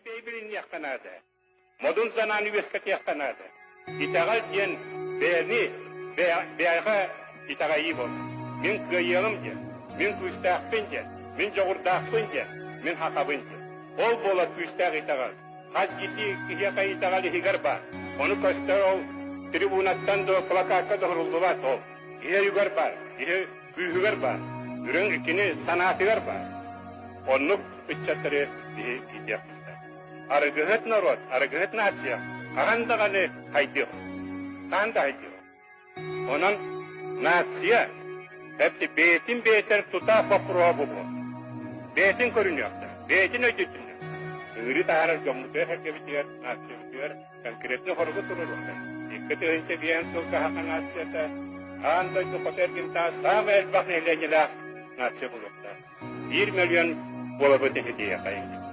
Бэйбилинниэххэ наада. Модун санааны үөскэтиэххэ наада. Итэҕэл диэн бэйэни бэйэҕэ итэҕэйии буолар. Мин кыайыаҕым диэн, мин күүстээхпин диэн, мин дьоҕурдаахпын диэн, мин хахабын диэн. Ол буолар күүстээх итэҕэл. Хас биирдии киһиэхэ итэҕэл иһигэр баар. Ону көстөр ол трибунаттан да плакакка да уһуруллубат ол. Киһи өйүгэр баар, киһи күүһүгэр баар, үрүҥ кини санаатыгар баар. Оннук ыччаттары биһи иитиэх тустаах. Арыгыһыт норуот, арыгыһыт нация хаһан даҕаны хайдыах. Хаһан да хайдыах. Онон нация эпти бэйэтин бэйэтэр тутаах боппуруоһа бу буол. Бэйэтин көрүнүөхтээх, бэйэтин өйдөтүнүөхтээх. Ыҥырыы таһаарар дьоммутугар сэргэбитигэр, нациябытыгар конкретно хоругу туруоруохтаах. 2005 сылга саха нацията аан дойду хоту эргимтаах саамай элбэх нэһилиэнньэлээх нация буолуохтаах. 1 миллион буолабыт иһитиэхэ.